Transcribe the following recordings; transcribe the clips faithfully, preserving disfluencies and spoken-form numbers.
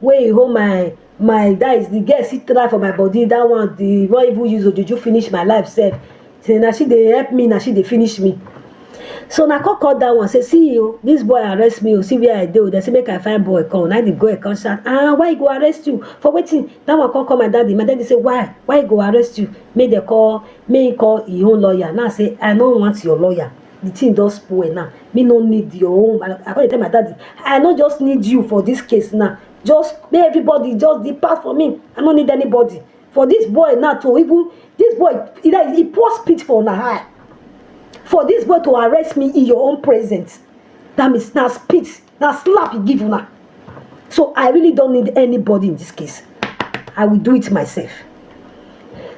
wey e hold my my that is the girl still try for my body, that one the one even use ojuju finish my life sef. Say na she dey help me, na she dey finish me. So na come call that one say, see you, this boy arrest me o, see where I dey o. Dem say make I find boy come. Na the girl come shout, ah, why he go arrest you for wetin? That one come call my daddy. My daddy say, why why he go arrest you? Make dem call, make he call him own lawyer. Now say, I no want your lawyer, the thing don spoil now, me no need your own. I come dey tell my daddy, I no just need you for this case now, just make everybody just depart for me. I no need anybody. For this boy now to even, this boy, he, like, he pour spit for una eye. For this boy to arrest me in your own presence, that means na spit, na slap he give una. So I really don't need anybody in this case. I will do it myself.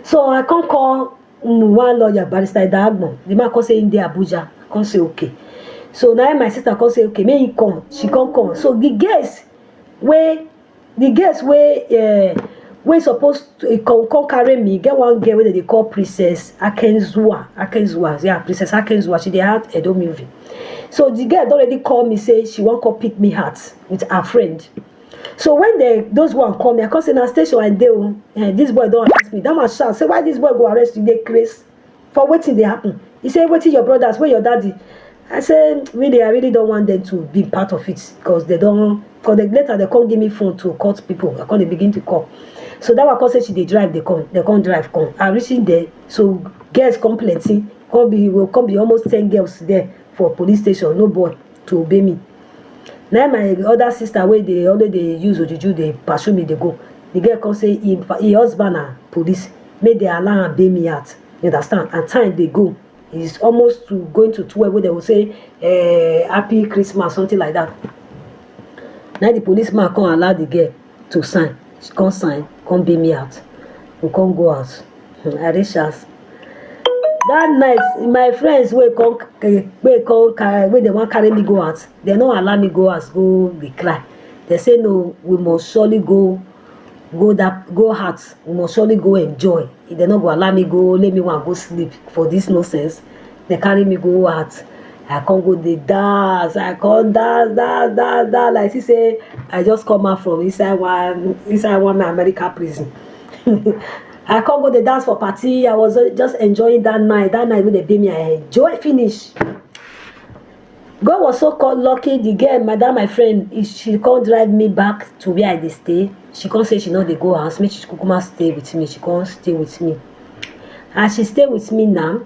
So I come call, mm, one lawyer, Barrister Idagbon. The man come say he dey Abuja. I come say okay. So now my sister come say okay, make he come. She come come. So the girls wey the girls wey uh, wey suppose to, eh, come, come carry me, get one girl wey dem dey call Princess Akenzua. Akenzua, yeah, Princess Akenzua. She dey act Edo movie. So the girl don already call me say she wan come pick me heart with her friend. So when they, those one call me, I come say na station I dey o. Eh, this boy don arrest me. That man shout say, why this boy go arrest you? Dey craze. For wetin dey happen? He say, wetin your brothers, where your daddy? I say, really, I really don't want them to be part of it, because they don't, because the later they come give me phone to cut people. I come dey begin to call. So that one come say she dey drive, they come, they come drive come. I reaching there, so girls come plenty. Come be, will come be almost ten girls there for police station. No boy to obey me. Na my other sister wey dey always dey use ojuju dey pursue me dey go. The girl come say him fa- him husband na police, make they allow am bail me out. You understand? And time dey go, it's almost to going to twelve wey they will say, eh, happy Christmas, something like that. Na the policeman come allow the girl to sign. She come sign, come bail me out. We come go house. Hmm, I reach house. That night, my friends wey come, wey come carry, wey dem wan carry me go out, dem no allow me go house go dey cry. Dem say no, we must surely go, go that, go out. We must surely go enjoy. If dem no go allow me go, let me wan go sleep for this nonsense. Dem carry me go out. I come go dey dance. I come dance, dance, dance, dance. Like see say I just come out from inside one, inside one America prison. I come go dey dance for party. I was just enjoying that night. That night wey dem bail me, I enjoy finish. God was so called lucky. The girl, madam, my friend, is she come drive me back to where I dey stay. She come say she no dey go house, make she kukuma stay with me. She come stay with me. As she stay with me now,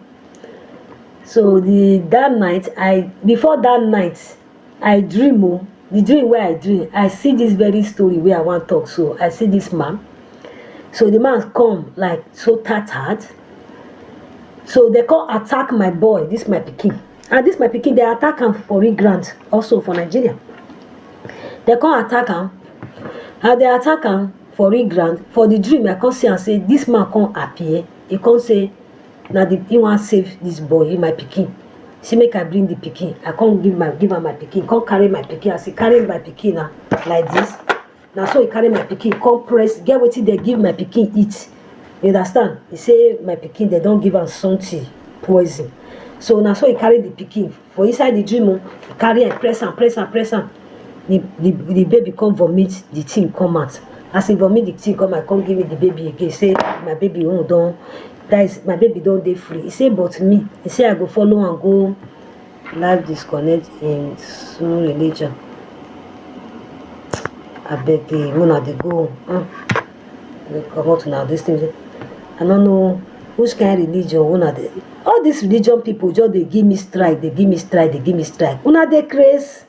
so the that night, I before that night, I dream o. The dream wey I dream, I see this very story wey I wan talk. So I see this man. So the man come like so tattered. So they come attack my boy, this my pikin. And this my pikin, they attack am for real ground, also for Nigeria. They come attack am. As they attack am for real ground, for the dream, I come see am say this man come appear. He come say, na the he wan save this boy, he my pikin. Say make I bring the pikin. I come give my, give am my pikin. Come carry my pikin. As he carry my pikin now, like this, na so he carry my pikin. Come press, get wetin they give my pikin eat. You understand? He say my pikin, they don give am something, poison. So na so he carry the pikin for inside the dream o. He carry am, press am, press am, press am. The, the, the baby come vomit the thing come out. As he vomit the thing come out, come give me the baby again. Say my baby own don, that is, my baby don dey free. He say, but me, he say I go follow am go life disconnect in soon religion. Abeg, eh, una dey go. Hmm. Dey comot una this thing. I no know which kind religion una dey. All these religion people just dey give me strike, dey give me strike, dey give me strike. Una dey craze.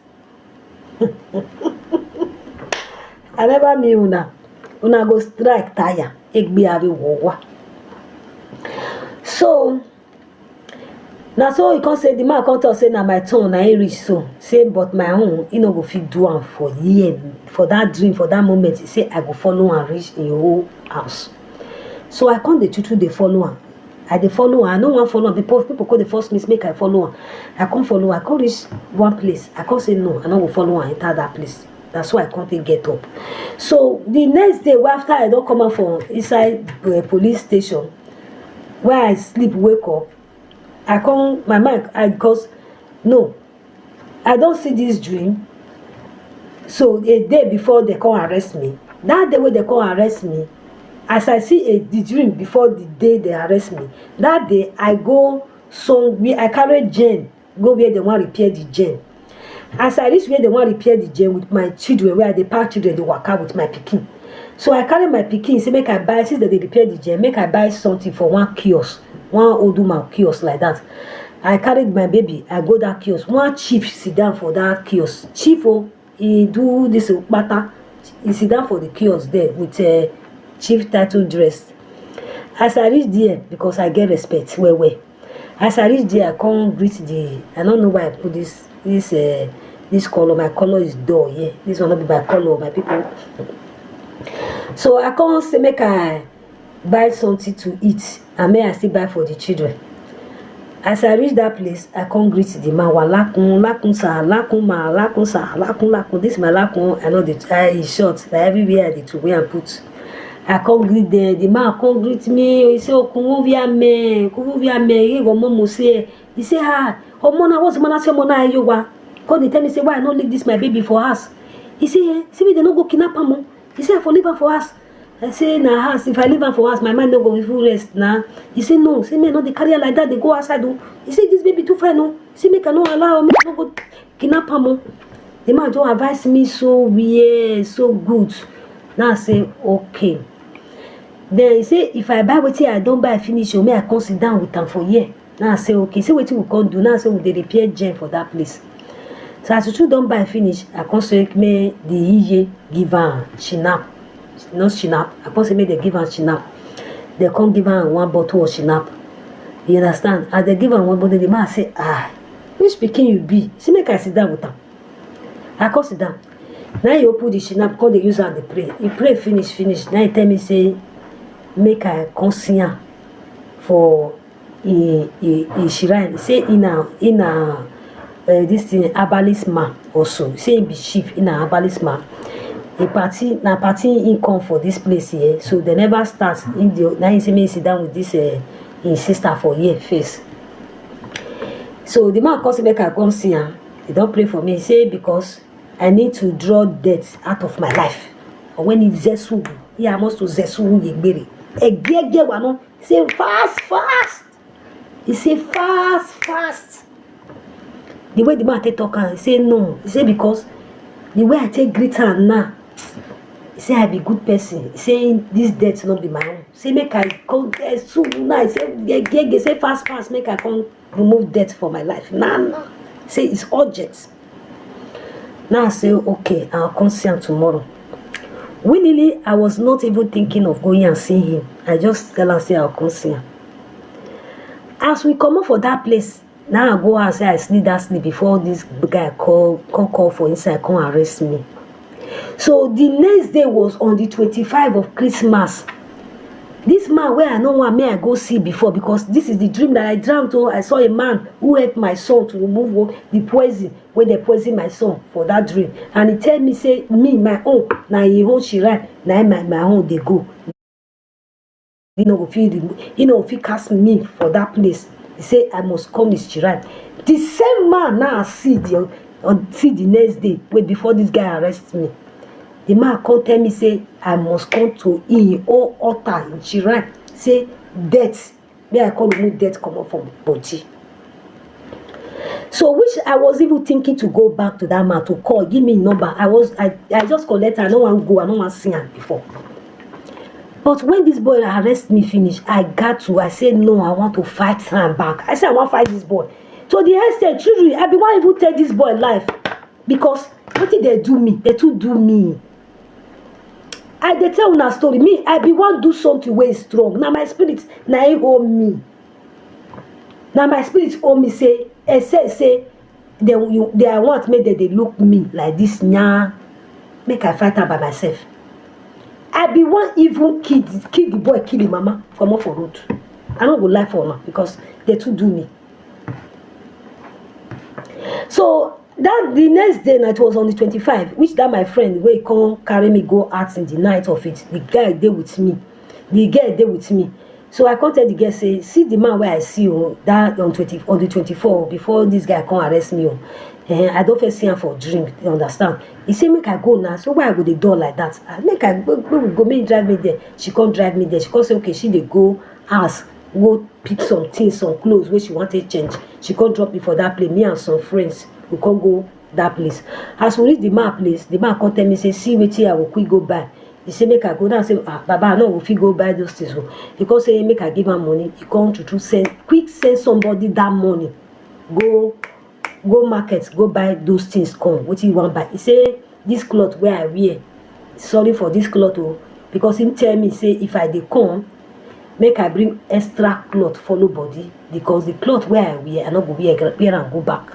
I never mean una. Una go strike tire. Egbe are wowa. So na so he come say, the man come talk say na my turn, na him reach so. Say but my own, he no go fit do am for here, for that dream, for that moment. He say I go follow am reach him whole house. So I come dey tutu dey follow am. I dey follow am. I no wan follow am because people come dey force me make I follow am. I come follow am. I come reach one place. I come say no, I no go follow am enter that place. That's why I come take get up. So the next day, wey after I don come out from inside uh, police station, where I sleep, wake up, I come, my mind, I, because no, I don see this dream. So a day before they come arrest me, that day wey they come arrest me, as I see a the dream before the day they arrest me, that day I go some where I carry gen go where they wan repair the gen. As I reach where they wan repair the gen with my children, where I dey pack children dey waka with my pikin. So I carry my pikin say make I buy, since they dey repair the gen, make I buy something for one kiosk, one old woman kiosk like that. I carry my baby, I go that kiosk. One chief sit down for that kiosk. Chief o, he do this kpata. He sit down for the kiosk there with a chief title dress. As I reach there, because I get respect well well. As I reach there, I come greet the, I don't know why I put this this uh, this color. My color is dull. Yeah, this one not be my color, my people. So I come say make I buy something to eat, and may I still buy for the children. As I reach that place, I come greet the man. Wa lakun lakun sa lakun ma lakun sa lakun lakun. This my lakun. I know the I is short. Like everywhere I dey to wear and put. I come greet them. The man come greet me. He say, "Okunwu via me, okunwu via me." He go momo say. He say, "Ah, Omona, what's Omona say Omona Ayowa?" Come dey tell me say why I no leave this my baby for house. He say, "Eh, see me they no go kidnap am o." He say, "I for leave am for house." I say, "Na house, if I leave am for house, my mind no go even rest na." He say, "No, say me no dey carry her like that, they go outside o." He say, "This baby too fine o." Say make I no allow, make I no go kidnap am o. The man just advise me so weird, so good. Now I say, "Okay." Then he say, "If I buy wetin I don buy finish o, make I come sit down with am for here." Now I say, "Okay." Say wetin we come do. Now I say we dey repair gen for that place. So as we two don buy finish, I come say make the iye give am shinap. Not shinap. I come say make they give am shinap. They come give am one bottle of shinap. You understand? As they give am one bottle, the man say, "Ah, which pikin you be?" Say make I sit down with am. I come sit down. Now he open the shinap, come dey use am dey pray. He pray finish finish. Now he tell me say make I come see am for he he he shrine. Say he na he na uh, this thing herbalist man also. Say he be chief, he na herbalist man. He party na party he come for this place here. So they never start. He dey, now he say make he sit down with this uh, his sister for here first. So the man come say make I come see am. He don pray for me. He say because I need to draw debt out of my life. Or when he zesu, he must to zesu yegbere. Egege wano. He say fast, fast. He say fast, fast. The way the man take talk am, he say no. He say because the way I take greet am now, he say I be good person. He say this debt no be my own. Say make I come there soon now. He say gegege, say fast, fast, make I come remove debt for my life. Nah, nah. Say it's urgent. Now I say okay, I'll come see am tomorrow. Willingly, I was not even thinking of going and seeing him. I just tell am say I'll come see am. As we comot for that place, now I go house say I sleep that sleep before this guy call come call for inside come arrest me. So the next day was on the twenty-five of Christmas. This man wey I no wan make I go see before, because this is the dream that I dreamt o. I saw a man who helped my son to remove one the poison wey dey poison my son for that dream, and he tell me say me my own na him own shrine, na him my my own dey go. He no go fit remo- he no go fit cast me for that place. He say I must come his shrine. The same man now I see the on see the next day wey before this guy arrest me. The man come tell me say I must come to him own altar in shrine, say death, make I come remove death comot from body. So which I was even thinking to go back to that man to call, give me him number. I was I, I just collect am, I no wan go, I no wan see am before. But when this boy arrest me finish, I got to, I say no, I want to fight am back. I say I wan fight this boy. To the extent, truly, I be wan even tell this boy life, because wetin they do me, they too do me. I dey tell una story, me I be wan do something wey strong, na my spirit na him hold me. Na my spirit hold me say, except say they you they I want make dem dey look me like this nya, make I fight am by myself. I be wan even kill the kill the boy, kill him mama, comot for road. I no go lie for una because they too do me. So that the next day na, it was on the twenty-five, which that my friend wey come carry me go out in the night of it, the guy dey with me, the girl dey with me. So I come tell the girl say, "See the man wey I see o, that on twenty, on the twenty-four, before this guy come arrest me o. Eh, I don first see am for dream, you understand?" He say, "Make I go now." So why I go dey dull like that? Ah, make I go, make we go, make he drive me there. She come drive me there. She come say, okay, she dey go house, go pick some things, some clothes wey she wan take change. She come drop me for that place. Me and some friends, we come go that place. As we reach the man place, the man come tell me say, "See wetin I go quick go buy." He say, "Make I go." Now I say, "Ah, Baba, I no go fit go buy those things o." He come say make I give am money. He come to, to send, quick send somebody that money. Go, go market, go buy those things come. Wetin you wan buy? He say, "This cloth wey I wear, sorry for this cloth o." Because he tell me say if I dey come, make I bring extra cloth follow body, because the cloth wey I wear, I no go wear, wear am go back.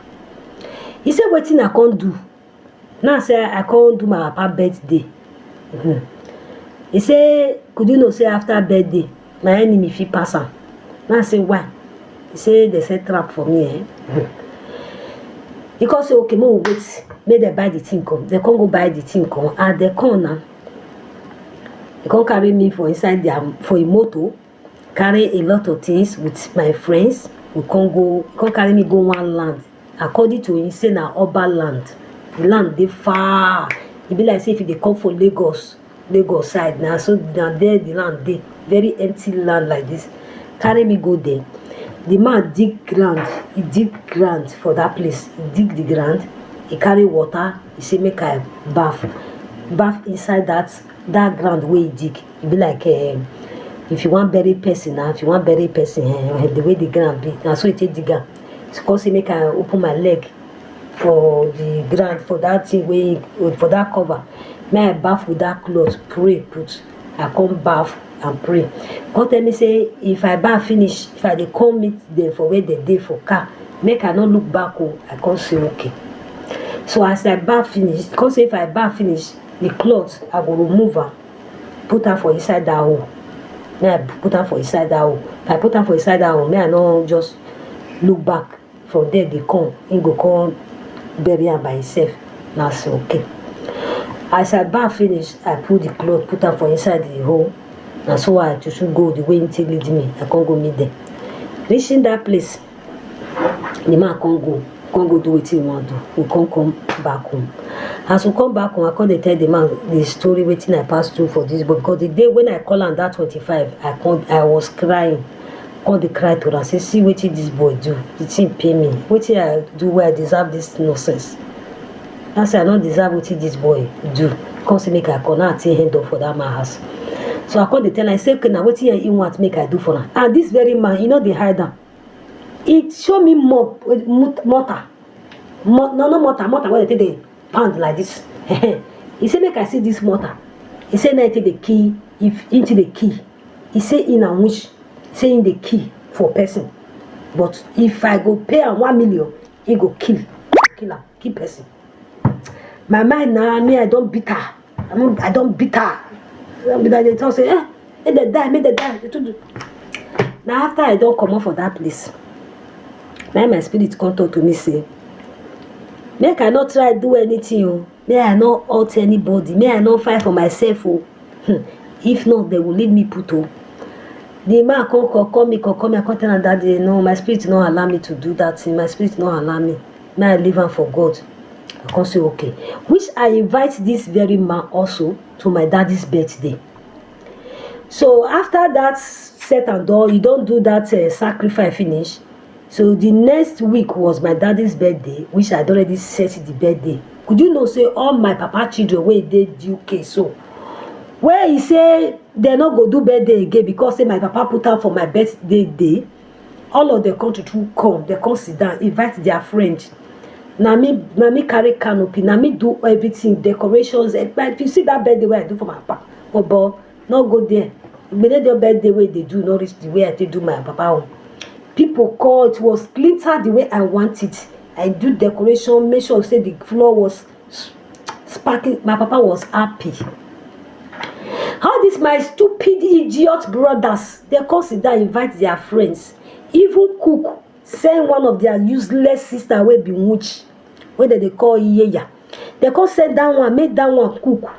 He say, "Wetin I come do?" Now say I come do my papa birthday. Hmm. He say, "Could you know say after birthday, my enemy fit pass am?" Now say, "Why?" He say, "They set trap for me, eh?" He come say, "Okay, make we wait. Make dem buy the thing come." They come go buy the thing come. As they come now, he come carry me for inside their, for a motor, carry a lot of things with my friends. We come go, he come carry me go one land. According to him, say na Oba land. The land dey far. E be like say if you dey come for Lagos, Lagos side na, so na there the land dey. Very empty land like this. Carry me go there. The man dig ground. He dig ground for that place. He dig the ground. He carry water. He say make I baff. Baff inside that, that ground wey he dig. E be like, eh, if you wan bury person na, if you wan bury person, eh, the way the ground be, na so he take dig am. He come say make I open my leg for the ground, for that thing wey, for that cover. Make I baff with that cloth, pray put. I come baff and pray. Come tell me say if I baff finish, if I dey come meet them for where they dey for car, make I no look back o. I come say okay. So as I baff finish, come say if I baff finish, the cloth, I go remove am, put am for inside that hole. Make I put am for inside that hole. If I put am for inside that hole, make I no just look back. From there dey come, he go come bury am by himself. Na so, okay. As I baff finish, I pull the cloth, put am for inside the hole. Na so I to should go the way he take lead me. I come go meet them. Reaching that place, the man come go, come go do wetin he wan do. We come come back home. As we come back home, I come dey tell the man the story wetin I pass through for this boy, because the day when I call am that twenty-five, I come, I was crying. Come dey cry to am say, "See wetin this boy do, the thing pain me. Wetin I do wey I deserve this nonsense?" I say, "I no deserve wetin this boy do." Come say make I come, now I take hand up for that man house. So I come dey tell am, I say, "Okay, na wetin he want make I do for am?" And this very man, he no dey hide am. He show me mop, mot-, mortar. Mo-, no, no mortar, mortar wey they take dey pound like this. He say make I see this mortar. He say na he take dey kill, if he take dey kill. He say he na witch, say he dey kill for person. But if I go pay am one million, he go kill, kill am, kill person. My mind na, me, I don bitter. I don, I don bitter. I don bitter. They talk say, "Eh, make they die, make they die." They too do. Now after I don comot for that place, now my spirit come talk to me say, make I no try do anything o. May I no hurt anybody. May I no fight for myself o. Hmm. If not, they will leave me put o. The man come, come, call me, come, call me. I come tell am that day, no, my spirit no allow me to do that thing. My spirit no allow me. May I leave am for God. I come say, okay. Which I invite this very man also to my daddy's birthday. So after that set and done, you don do that, uh, sacrifice finish. So the next week was my daddy's birthday, which I had already set the birthday. Could you know say all my papa children wey dey U K so, where he say they no go do birthday again because say my papa put am for my birthday day, all of them come to true come, they come sit down, invite their friend. Na me, na me carry canopy, na me do everything, decorations. Eh, if you see that birthday wey I do for my papa, oh boy, no go there. Immediately your birthday wey they do no reach the way I take do my papa own. People call, it was glitter the way I want it. I do decoration, make sure say the floor was sparkling. My papa was happy. How this my stupid idiot brothers, they come sit down, invite their friends, even cook, send one of their useless sister wey be witch, wey dem dey call Iyeya. They come send that one, make that one cook.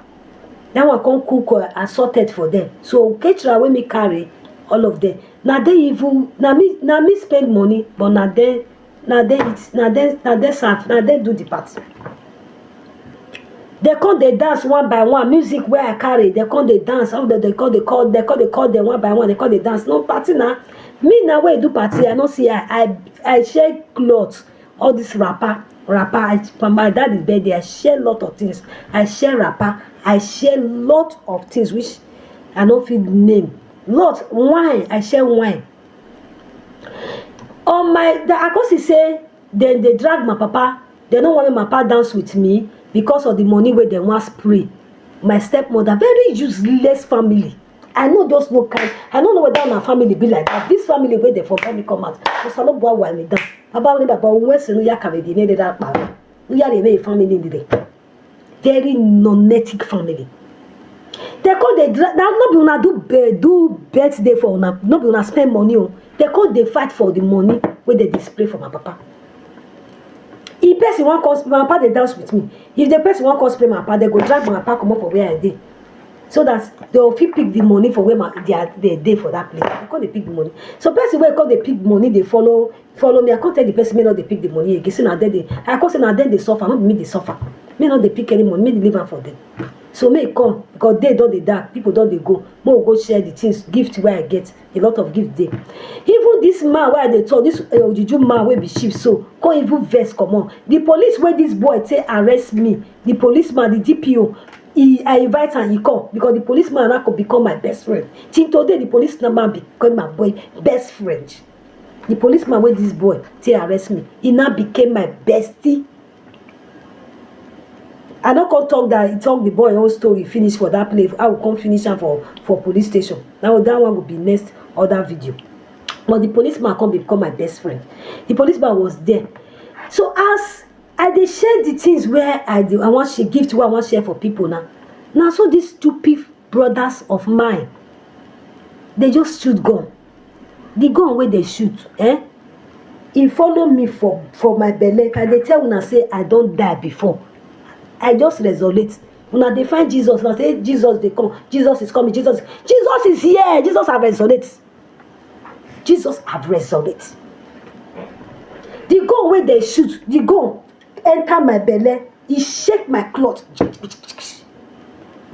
That one come cook, uh, assorted for them. So caterer wey me carry, all of them. Na dem even, na me, na me spend money, but na dem, na dem eat, na dem, na dem serve, na dem do the party. Dem come dey dance one by one, music wey I carry, dem come dey dance, all of dem, dem come dey call, dem come dey call dem one by one, dem come dey dance. No party na, me na wey do party, I no see, I, I, I share cloth, all this wrapper, wrapper, I, for my daddy birthday, I share lot of things, I share wrapper, I share lot of things which I no fit name, lot, wine, I share wine. On my, the, I come see say dem dey drag my papa, dem no want make my papa dance with me because of the money wey dem wan spray. My stepmother, very useless family. I no just know kind, I no know whether na family be like that. This family wey dem for carry me come out, Osalobo wa mi down. Baba ni baba, onwe sinu ya kare di ne da pa. Ya re me family ni de. Very non-ethic family. Dem come dey drag, na no be una do be, do birthday for una, no be una spend money o. Dem come dey fight for the money wey dem dey spray for my papa. If person wan come spray, my papa dey dance with me. If the person wan come spray my papa, dem go drag my papa comot for where I dey, so that dem go fit pick the money for where my, they are, they dey for that place. Dem come dey pick the money. So person wey come dey pick money dey follow, follow me. I come tell the person make no dey pick the money again. Say na dem dey, I come say na dem dey suffer, no be me dey suffer. Make no dey pick any money, make dem leave am for them. So make e come, because day don dey dark, people don dey go. Make we go share the things, gift wey I get. A lot of gift dey. Even this man wey I dey talk, this, eh, ojuju man wey be chief so, come even vex comot. The police wey this boy take arrest me, the policeman, the D P O, he, I invite am, he come, because the policeman now come become my best friend. Till today, the policeman become my boy best friend. The policeman wey this boy take arrest me, he now became my bestie. I no come talk that, he talk the boy own story finish for that place. I will come finish am for, for police station. Now that one will be next other video. But the policeman come become my best friend. The policeman was there. So as I dey share the things where I do, I want share gift where I want share for people now. Now so these stupid brothers of mine, they just shoot gun. The gun wey they shoot, eh? He follow me for, for my belle. If I dey tell una say I don die before, I just resurrect. Una dey find Jesus, una say Jesus dey come, Jesus is coming, Jesus, Jesus is here, Jesus have resurrect. Jesus have resurrect. The gun wey they shoot, the gun enter my belle, e shake my cloth.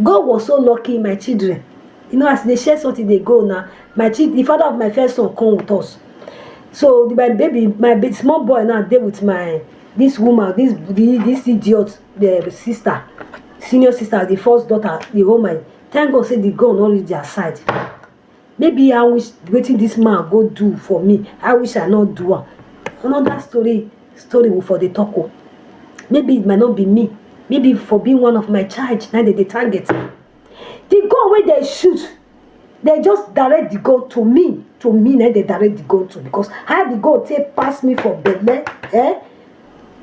God was so lucky, my children. You know, as they share something, they go now. My child, the father of my first son come with us. So the, my baby, my big small boy now dey with my, this woman, this, the, this idiot, the sister, senior sister, the first daughter, the whole my. Thank God say the gun no reach their side. Maybe I wish wetin this man go do for me, I wish I no do am. Another story, story we for dey talk o. Maybe it might not be me. Maybe for being one of my child, na dem dey target. The gun wey dem shoot, dem just direct the gun to me. To me, na dem direct the gun to, because how the gun take pass me for belle, eh?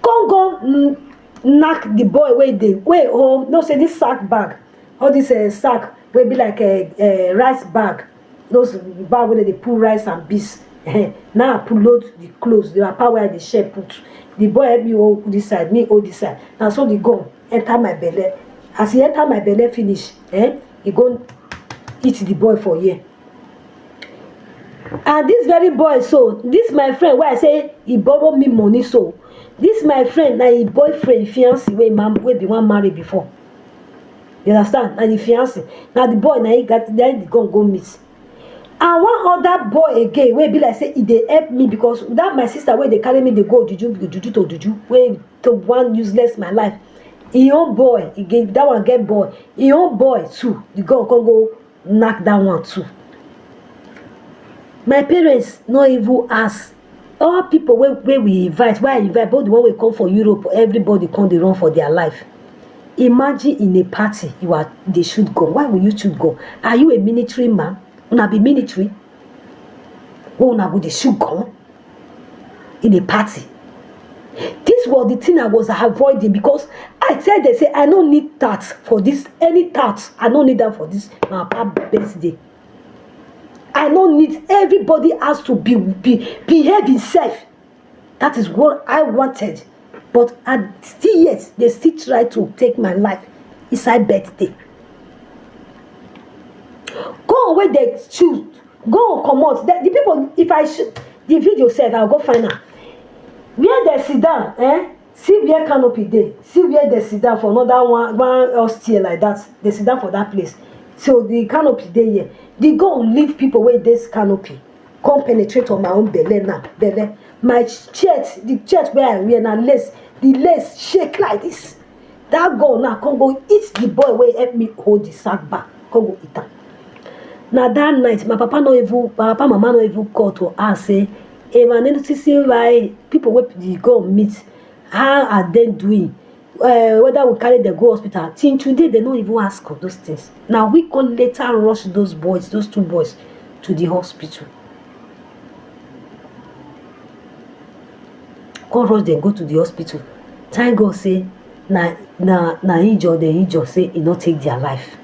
Come go, mm, knack the boy wey dey, wey hold, no say this sack bag, all this, eh, sack wey be like, eh, eh, rice bag, those bag wey dem dey put rice and beans. Eh, now I put load the clothes, the wrapper wey I dey share put. The boy help me hold this side, me hold this side. Na so the gun enter my belle. As e enter my belle finish, eh, e go hit the boy for here. And this very boy so, this my friend wey I say he borrow me money so, this my friend na him boyfriend, fiancé wey man, wey be wan marry before. You understand? Na the fiancé. Na the boy na he got, na the gun go meet. And one other boy again wey be like say e dey help me, because that my sister wey dey carry me dey go juju, juju to juju, wey to one useless my life. Him own boy, he get, that one get boy. Him own boy too, the gun come go knack that one too. My parents no even ask. All people wey, wey we invite, wey I invite, both the one wey come for Europe, everybody come dey run for their life. Imagine in a party, you are, they shoot gun. Why will you shoot gun? Are you a military man? Una be military? Wey una go dey shoot gun in a party? This was the thing I was avoiding, because I tell them say I no need that for this, any that, I no need that for this my papa birthday. I no need, everybody has to be, be, behave himself. That is what I wanted. But I still, yet they still try to take my life inside birthday. Gun wey dem shoot, Go comot. The, the people, if I sh- the video sef, I go find am. Where dem sit down, eh? See where canopy dey. See where dem sit down for another one, one hostel like that. Dem sit down for that place. So the canopy dey here. The gun leave people wey dey this canopy. Come penetrate on my own belle now. Belle. My shirt, the shirt wey I wear na lace. The lace shake like this. That gun now come go eat the boy wey help me hold the sack bag. Come go eat am. Na that night, my papa no even, my papa mama no even call to ask say, "Hey, my name is why people wey the gun meet, how are they doing? Uh, whether we carry them go hospital." Till today, they no even ask of those things. Now we come later rush those boys, those two boys, to the hospital. Come rush dem go to the hospital. Thank God say na na na injure dem injure, say e no take their life.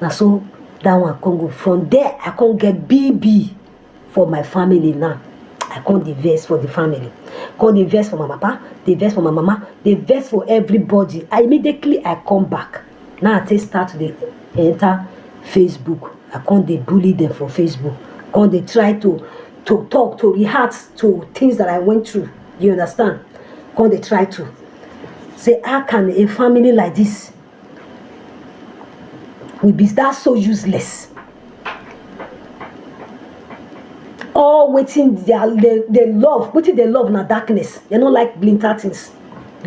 Na so that one come go. From there, I come get B B for my family now. I come dey vex for the family, come dey vex for my papa, dey vex for my mama, dey vex for everybody. I immediately I come back. Now I take start to dey enter Facebook. I come dey bully them for Facebook. Come dey try to to talk, to react to things that I went through. You understand? Come dey try to say, how can a family like this, we be that so useless? All wetin they, they, they love, wetin they love na darkness. They no like blinter things.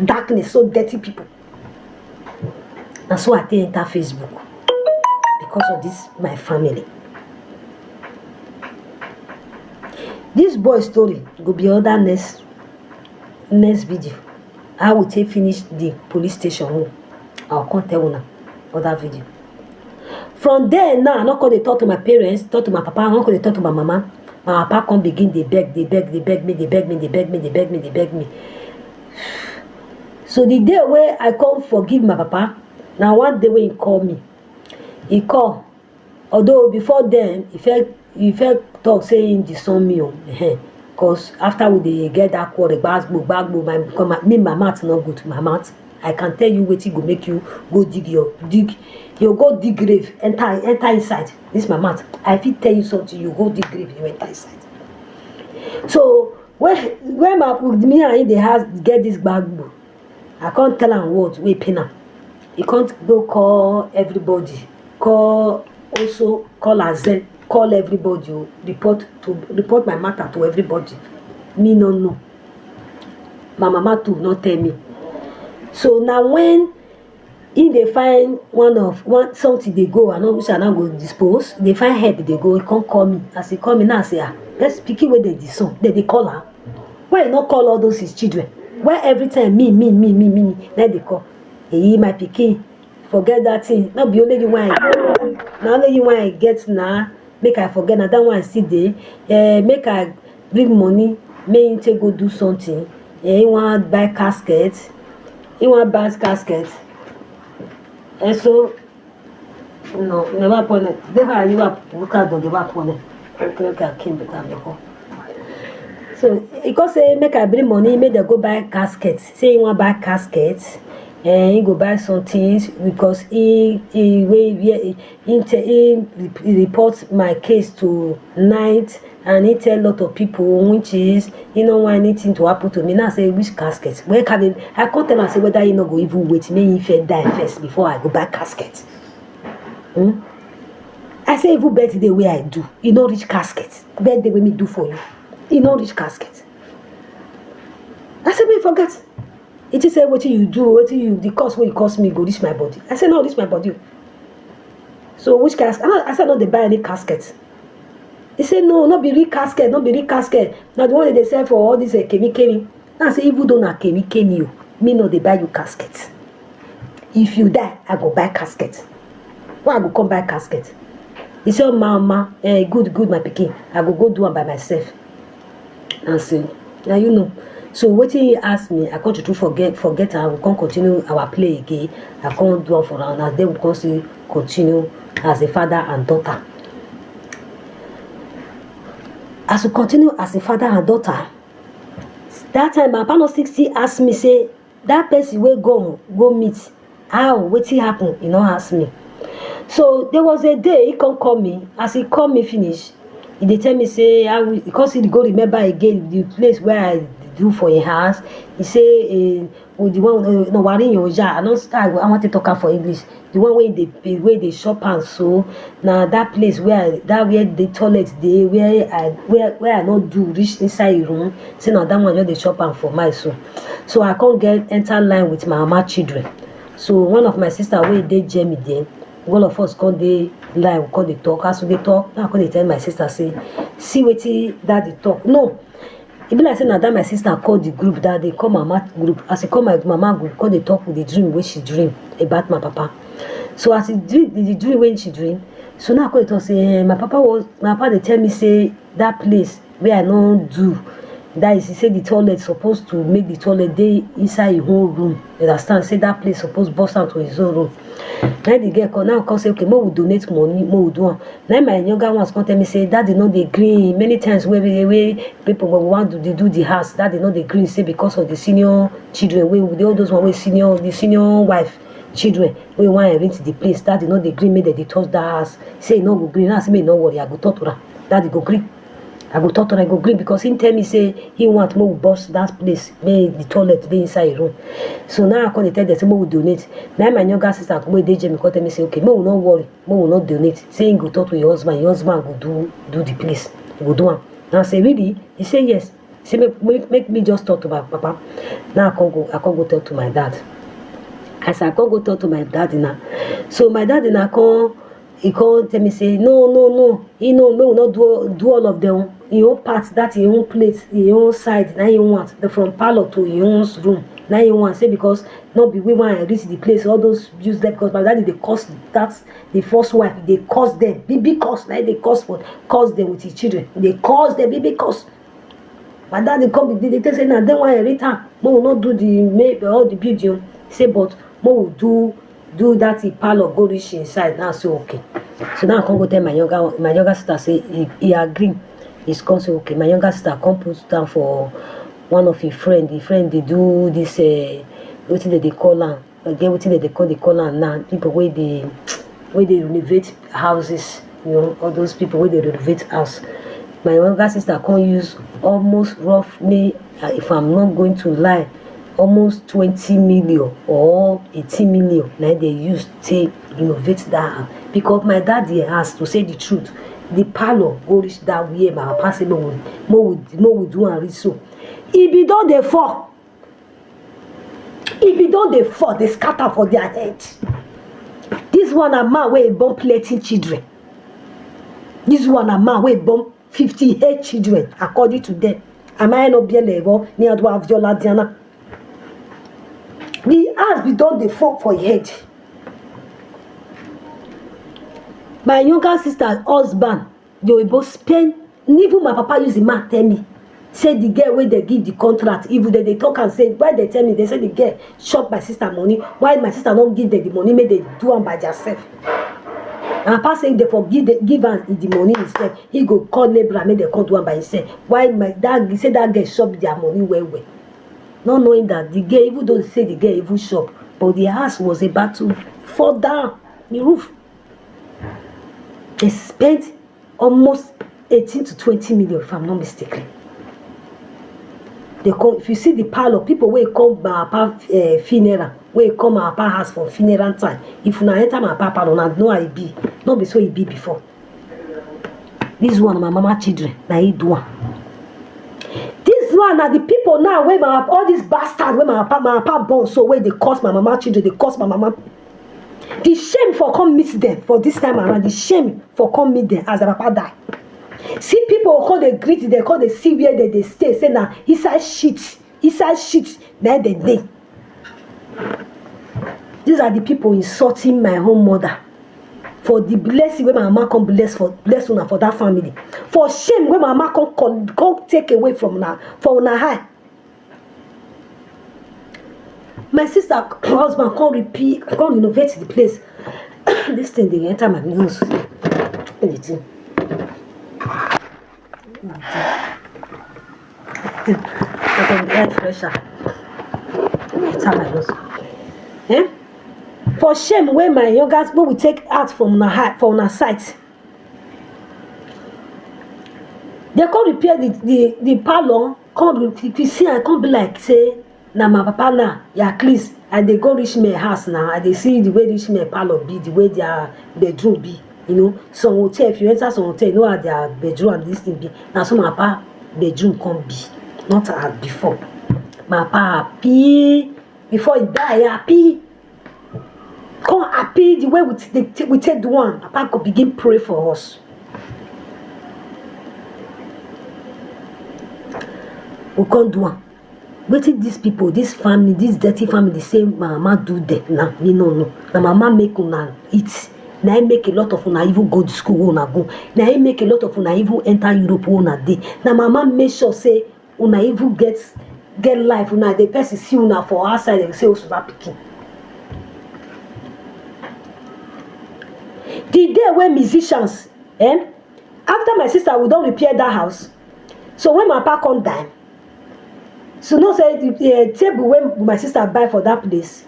Darkness, so dirty people. Na so I take enter Facebook because of this my family. This boy story go be other next next video. How we take finish the police station own, I go come tell una other video. From there now, I no come dey talk to my parents, talk to my papa, I no come dey talk to my mama. My papa come begin dey beg, dey beg, dey beg me, dey beg me, dey beg me, dey beg me, dey beg me. So the day wey I come forgive my papa, na one day wey he call me. He call. Although before then, he first he first talk say he disown me o, ehen. Cause after we dey get that quarrel, gbasgbo, gbagbo, my, because my, me, my mouth no good, my mouth. I can tell you wetin go make you go dig your, dig, you go dig grave, enter, enter inside. This my mouth. I fit tell you something, you go dig grave, you enter inside. So when, when my, me and him dey house get this gbagbo, I come tell am word wey pain am. He come go call everybody, call also call Azen, call everybody o, report to, report my matter to everybody. Me no know. My mama too no tell me. So na when he dey find one of one something dey go, I no, which I no go dispose, dey find help dey go, he come call me. As he call me now, I say, ah, person pikin wey dey disown, dem dey call am. Why he no call all those his children? Why every time me, me, me, me, me, me, na dey call? Hey, my pikin, forget that thing. No be only you wey I, na only you wey I get na. Make I forget na, that one still dey. Eh, make I bring money, make him take go do something. Eh, he wan buy casket. He wan buy casket. And so, no, never pone. They are you are look at the never pone. Look at Kim, but I'm the So he come say make I bring money, make dem go buy casket. Say he wan buy casket, eh, he go buy some things because he he wey he, he, te- he re- he report my case to night, and he tell lot of people, which is he no want anything to happen to me. Now I say which casket? Where can they, I come tell am say whether he no go even wait, make he first die first before I go buy casket. Hmm? I say even birthday wey I do, e no reach casket. Birthday wey me do for you, e no reach casket. I say make you forget. He think say wetin you do, wetin you, the cost wey you cost me go reach my body. I say no reach my body. So which casket? I, no, I say I no dey buy any casket. He say no, no be real casket, no be real casket. Na the one wey dey sell for all this eh, kemi kemi. Now I say even though na kemi kemi o, me no dey buy you casket. If you die, I go buy casket. Why I go come buy casket? He say, oh, mama, eh, good, good, my pikin. I go go do am by myself. And say, now you know. So wetin he ask me, I come to forget, forget am. We come continue our play again. I come do am for am. And then we come still continue as a father and daughter. As we continue as a father and daughter, that time my papa no still still ask me say that person wey go go meet, how, wetin happen, he no ask me. So there was a day he come call me. As he call me finish, he dey tell me say, how we, because he go remember again the place where I do for him house. He say, eh, oh, the one, eh, no, worry your ja. I don't start. I want to talk am for English. The one where they pay, where they shop and so, now that place where I, that where the toilet dey, where I, where, where I not do reach inside him room. Say now that one just dey shop am for my so. So I can't get enter line with my mama children. So one of my sister wey dey Germany there, all of us come dey line, we come dey talk. As we dey talk, now I come dey tell my sister say, see wetin daddy talk. No, e be like say na that my sister call the group that day, call mama group. As e call my mama group, come dey talk with the dream wey she dream about my papa. So as e dream, the dream wey she dream, so now I come dey talk say, eh, my papa was, my papa dey tell me say that place where I no do, that is, he say the toilet supposed to make the toilet dey inside his own room. You understand? Say that place supposed burst out to his own room. Now the girl come now come say, okay, make we donate money, make we do am. Now my younger ones come tell me say daddy no dey gree. Many times wey wey wey people wey want to dey do the house, daddy no dey gree. Say because of the senior children wey dey, all those one wey senior, the senior wife children wey wan rent the place, daddy no dey gree make dem dey touch that house. Say e no go gree. Now say make e no worry, I go talk to am. Daddy go gree. I go talk to am, I go gree because he tell me say he want make we burst that place, make the toilet dey inside him room. So now I come dey tell them say make we donate. Now my younger sister wey dey Germany come tell me say, okay, make we no worry, make we no donate. Say he go talk to your husband, your husband go do do the place, go do am. Now I say, really? He say yes. He say make, make, make me just talk to my papa. Now I come go, I come go talk to my dad. As I come go talk to my daddy now, so my daddy now come, he come tell me say, no, no, no, he no, make we no do do all of them. Him own part, that him own plate, him own side, na him want. The from parlor to him own room, na him want. Say because no be we wan reach the place, all those use them because my daddy dey curse that the first wife, dey curse them, big big curse, like dey curse for curse them with his children, dey curse them big big curse. My daddy come be dey tell say na dem wan inherit am, make we no do the make all the building o. Say but make we do do that thing, parlour go reach inside. Now say okay. So now I come go tell my younger my younger sister say he, he agree. He's come say okay. My younger sister come put down for one of him friend. Him friend dey do this uh, wetin dem dey call am. I get wetin dem dey call dey call am now. People wey dey wey dey renovate houses, you know, all those people wey dey renovate house. My younger sister come use almost roughly, uh, if I'm not going to lie, almost twenty million or eighteen million na dey use take renovate that house. Because my daddy house, to say the truth, the parlour go reach that where my papa say make we make we make we do am reach so. E be don dey fall. E be don dey fall, dey scatter for their head. This one na man wey born plenty children. This one na man wey born fifty-eight children, according to them. Am I not Bielevo, ni Adwa Viola Diana? The house be don dey fall for head. My younger sister husband, the oyibo spend, even my papa use the man tell me say the girl wey dey give the contract, even dem dey talk am say, why dem tell me, dem say the girl chop my sister money, why my sister no give dem the money make dem do am by theirself. And papa say if dem for give dem give am the money himself, he go call labourer make dem come do am by himself. Why my that say that girl chop their money well well, not knowing that the girl, even though say the girl even chop, but the house was about to fall down, the roof. They spent almost eighteen to twenty million, if I'm not mistaken. They come, if you see the parlour, people wey come my papa uh, funeral, wey come my papa house for funeral time, if una enter my papa parlour, una know how e be. No be so e be before. This one, my mama children, na e do am. This one na the people now wey my all these bastards wey my papa my papa born so, wey dey curse my mama children, dey curse my mama. The shame for come meet them for this time around. The shame for come meet them as the papa die. See people come dey greet them, come dey see where they dey stay. Say na inside shit, inside shit na dem dey. These are the people insulting my own mother for the blessing wey my mama come bless for bless una for that family. For shame wey my mama come come, come take away from una for una eye. My sister husband come repeat, come renovate the place. This thing dey enter my nose. The thing. Like an air fresher. Enter my nose. Eh? For shame wey my younger, wey we take out from una eye, for una sight. Dem come repair the the the parlour, come be, if you see am, come be like say na my papa now. Yeah, at least I dey go rich men house now, I dey see the way rich men parlour be, the way their bedroom be. You know, some hotel, if you enter some hotel, you know how their bedroom and this thing be. Na so my papa bedroom come be, not as before. My papa happy. Before he die, he happy. Come happy the way we t-, dey t-, we take do am. Papa go begin pray for us. We come do am. Wetin these people, this family, this dirty family say mama do them now, me no know. Na mama make una eat. Na im make a lot of una even go the school wey una go. Na im make a lot of una even enter Europe wey una dey. Na mama make sure say una even get, get life. Una, the person see una for outside, dem say, "Osuba pikin." The day wey musicians, eh, after my sister, we don repair that house. So when my papa come die, so know say the, the table wey my sister buy for that place,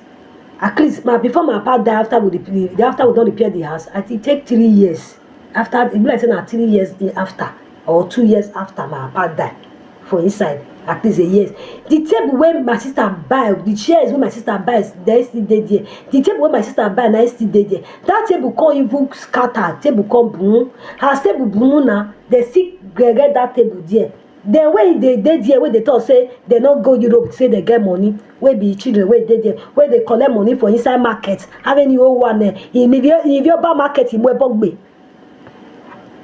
at least my, before my papa die, after we repair, after we don repair the house, I think take three years. After, e be like say na three years dey after, or two years after my papa die for inside, at least a year. The table wey my sister buy, the chairs wey my sister buy, dem still dey there. The table wey my sister buy, na im still dey there. That table come even scatter, table come boom. As table boom na, dem still get that table there. Dem wey dey dey there, wey dey talk say dem no go Europe, say dem get money, wey be children wey dey there, wey dey collect money for inside market. How many old one, eh, in Ivio-, in Ivioba market in Webogbe?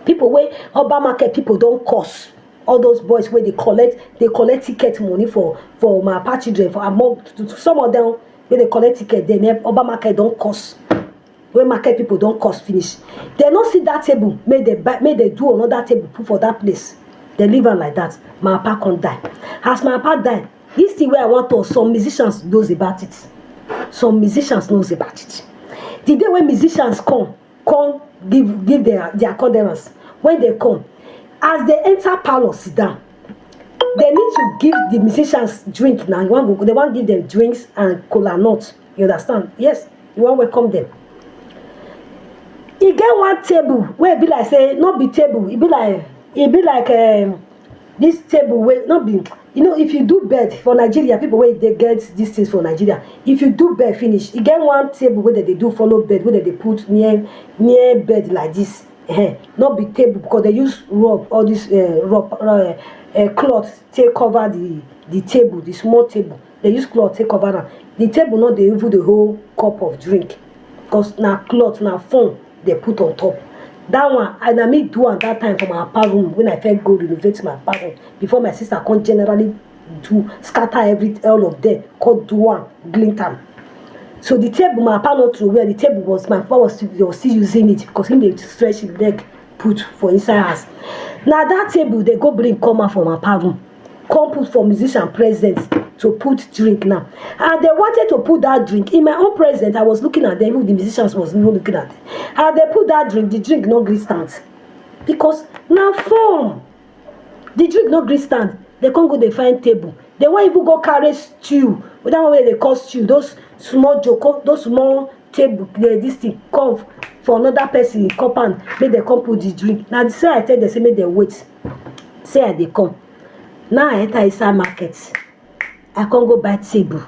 People wey Oba market people don curse. All those boys wey dey collect, dey collect ticket money for, for my papa children, for among, some of them wey dey collect ticket, then, eh, Oba market don curse. Wey market people don curse finish, dem no see that table, make dem buy, make dem do another table put for that place. Dem leave am like that. My papa come die. As my papa die, this thing wey I wan talk, some musicians knows about it. Some musicians knows about it. The day wey musicians come, come give, give their, their condolence, when dem come, as dem enter parlour sit down, dem need to give the musicians drink. Now you wan go, dem wan give them drinks and kola nut. You understand? Yes, you wan welcome them. E get one table wey e be like say no be table, e be like, e be like, um, this table wey no be, you know, if you do bed for Nigeria, people wey dey get these things for Nigeria, if you do bed finish, e get one table wey dem dey do follow bed, wey dem dey put near, near bed like this. Ehen, no be table, because dem use rub, all this, eh, rub, eh, eh, cloth take cover the, the table, the small table. Dem use cloth take cover am. The table no dey even dey hold cup of drink, because na cloth, na foam dem put on top. That one, I, na me do am that time for my papa room when I first go renovate my papa room, before my sister come generally do, scatter every, all of them, come do am, glint am. So the table, my papa no throw away. The table was, my papa was still, was still using it because he dey stretch him leg put for inside house. Na that table dem go bring come out for my papa room, come put for musician present to put drink now. And dem wanted to put that drink. In my own present, I was looking at them, even the musicians was even looking at them. As dem put that drink, the drink no gree stand, because na foam. The drink no gree stand. Dem come go dey find table. Dem wan even go carry stool. That one wey dem dey call stool, those small joko, those small table, eh, this thing, come for another person compound, make dem come put the drink. Na so I tell dem say make dem wait, say I dey come. Now I enter inside market. I come go buy table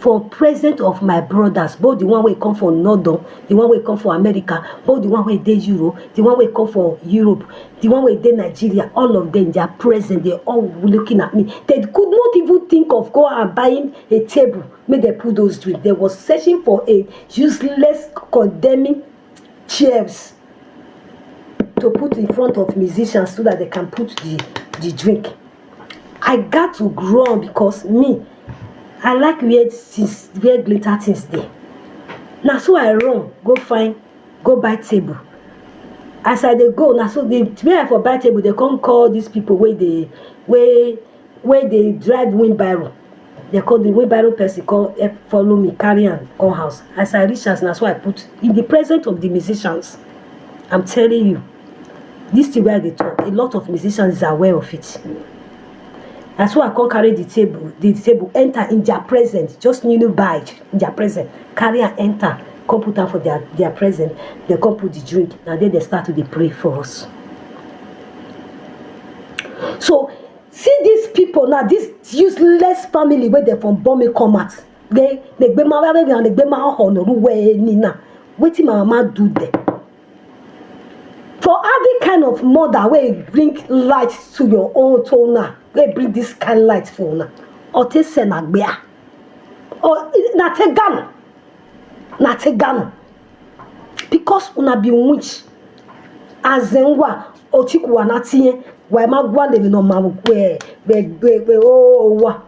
for present of my brothers, both the one wey come for London, the one wey come for America, both the one wey dey Europe, the one wey come for Europe, the one wey dey Nigeria. All of them, they are present. They all looking at me. They could not even think of go and buying a table, make dem put those drinks. They was searching for a useless, condemning chairs to put in front of musicians so that they can put the, the drink. I got to grow up because me, I like where things, where glitter things dey. Na so I run go find, go buy table. As I dey go, na so the, where I for buy table, dem come call these people wey dey, wey, wey dey drive wheelbarrow. Dem call the wheelbarrow person, come help follow me carry am come house. As I reach house, na so I put in the present of the musicians. I'm telling you, this thing wey I dey talk, a lot of musicians is aware of it. Na so I come carry the table, the table enter in their present, just kneeling by in their present, carry am enter. come put am for their their present, dem come put the drink, na there dem start to dey pray for us. So see these people now, this useless family wey dem from born me come out, they they gbe ma they gbe ma honoru we ni na wetin my mama do there. For every kind of mother wey bring light to your own to una, wey bring this kind light for una, otese na gbea, or na tegano, na tegano, because una be witch. Azenwa otikuwa na tinye wa ma gwa le no ma we we we we o wa.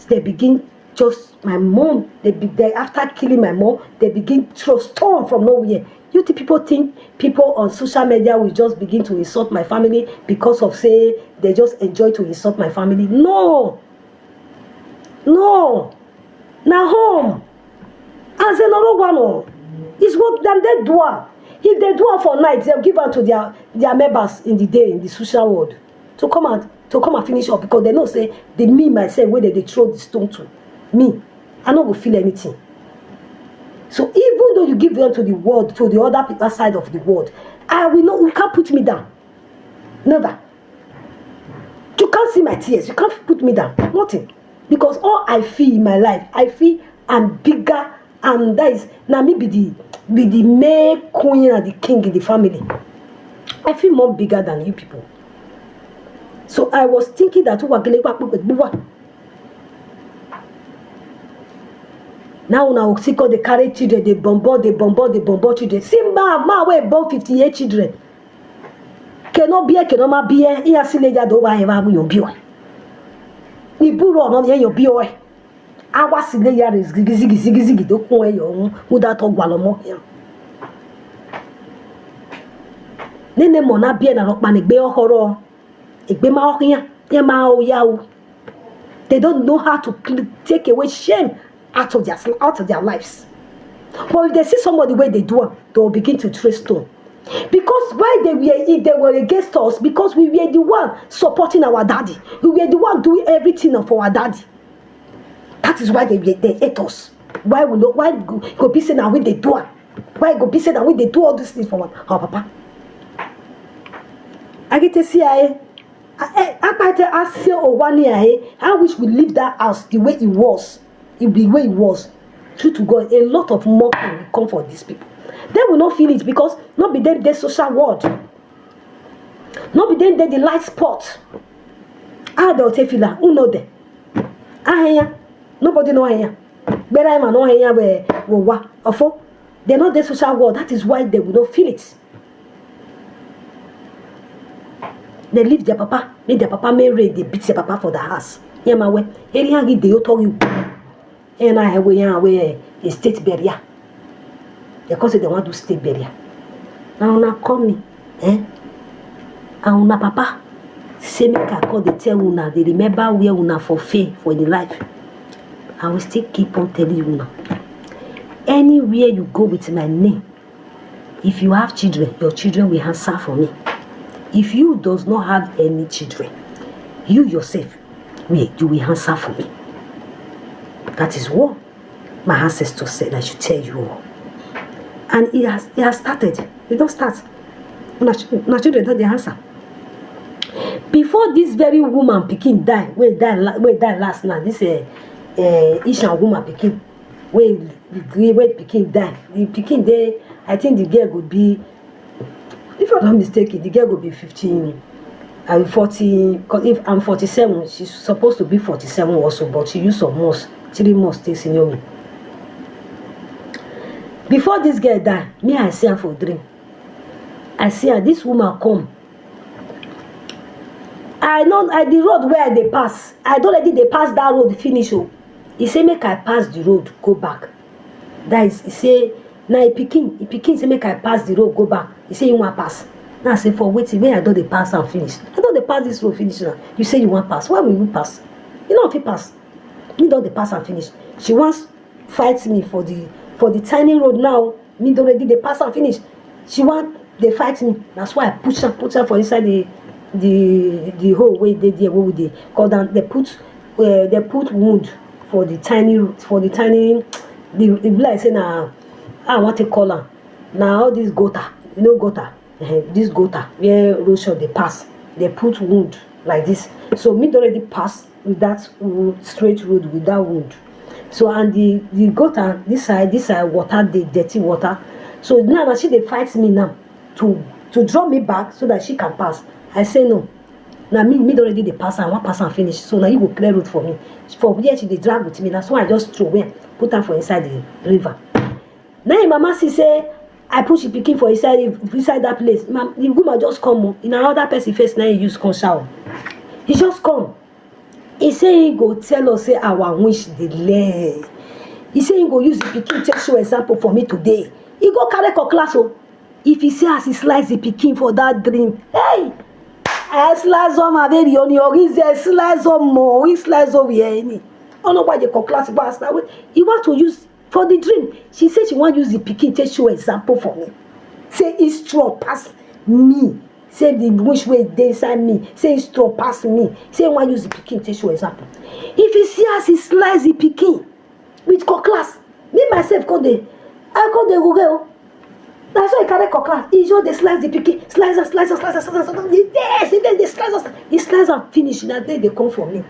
They begin just my mom, they be they after killing my mom, they begin throw stone from nowhere. You think people think people on social media will just begin to insult my family because of say they just enjoy to insult my family? No, no, na home. As a no one, is what dem dey do am. If they do am for night, they'll give am to their their members in the day in the social world to come and to come and finish up, because they know say the me myself wey dem dey throw the stone to, me, I no go feel anything. So even though you give them to the world, to the other people side of the world, I will not, you can't put me down. Never. You can't see my tears, you can't put me down. Nothing. Because all I feel in my life, I feel I'm bigger, and that is na me be the be the main queen and the king in the family. I feel more bigger than you people. So I was thinking that now una go still come dey carry children, dey bombard, dey bombard, dey bombard children. See man, man wey born fifty-eight children. Keno bie, keno ma bie, iya sile ya do wa eva mu yo bio. Ni buro no ye yo bio. Awa sile ya re zigi zigi zigi zigi do kun e yo. Uda to gwa lo mo ya. Nene mo na bie na ro pa ni gbe ohoro. Egbe ma ohian, ye ma o ya o. They don't know how to cl- take away shame out of their out of their lives. But if they see somebody where they do am, they will begin to throw stone. Because why they were, if they were against us, because we were the one supporting our daddy, we were the one doing everything for our daddy. That is why they were, they hate us. Why we no? Why go, go be say na we dey do am? Why go be say na we dey do all these things for our, our papa? Agite C I A, I, I, I, I say Owani, I, I wish we leave that house the way it was. It be the way it was. True to God, a lot of mockery will come for these people. They will not feel it because not be them the social world. Not be them the light spot. Ah, they'll take feel who know them. Ah, yeah. Nobody know here. Better him no here where wa ofo. They know the social world. That is why they will not feel it. They leave their papa. Make their papa may rain. They beat their papa for the house. Yeah, my way. Area get the otor you. And I have way a state barrier. They cause say they want to state barrier. Now una call me, eh? And una papa say make I call dey tell una, dey remember where una for fail for the life. I will still keep on telling you now. Anywhere you go with my name, if you have children, your children will answer for me. If you does not have any children, you yourself will you will answer for me. That is what my ancestors said I should tell you all. And it has it has started. It don't start. Una ch- una children don dey answer. Before this very woman pikin die, wey die la- wey die last now, this uh, uh, Ishan woman pikin, wey gree wey pikin die, the pikin dey, I think the girl go be, if I'm not mistaken, the girl go be fifteen, I mean forty, because if I'm forty-seven, she's supposed to be forty-seven also, but she use some months, three months take senior me. Before this girl die, me I see her for dream. I see her, this woman come. I know I the road where I dey pass. I don already dey pass that road finish. Oh, he say make I pass the road go back. That is, he say na he pikin, he pikin say make I pass the road go back. He say he wan pass. Now I say for wetin, when I don dey pass am finish. I don dey pass this road finish now. You say you wan pass. Why will you pass? You no fit pass. Me don dey pass am finish. She wan fight me for the for the tiny road now. Me don already dey pass am finish. She wan dey fight me. That's why I push am, put am for inside the the the hole wey dey there wey we dey cut down. They put uh, they put wood for the tiny for the tiny the, the be like say na I want to call am. Na all this gutter, you know gutter, eh, this gutter where erosion dey pass, dey put wood like this. So me don already pass with that straight road with that wood. So and the the gutter this side, this side water dey, dirty water. So now na she dey fight me now to to draw me back so that she can pass. I say no. Na me me don already dey pass am, I wan pass am finish. So na you go clear road for me. For where she dey drag with me, na so I just throw away, put am for inside the river. Na im mama see say I push the pikin for inside inside that place. Ma, the woman just come o. Na another person face na im use come shout. He just come. He say he go tell us say our wish dey learn. He say he go use the pikin take show example for me today. He go carry cutlass o. If he see as he slice the pikin for that dream, hey! I slice on my very own, your is a slice on more, he slice on we any. Oh no, why the cutlass was that way? He want to use for the dream. She said she want use the pikin take show example for me. Say he strong pass me. Say the wish wey dey inside me. Say he strong pass me. Say he wan use the pikin take show example. If he see as he slice the pikin with cutlass, me myself come dey, I come dey guge o. Na so he carry cutlass, he just dey slice the pikin, slice am, slice am, slice am, slice am, slice am. Yes, he dey dey slice am, he slice am finish. Na there dey come for me.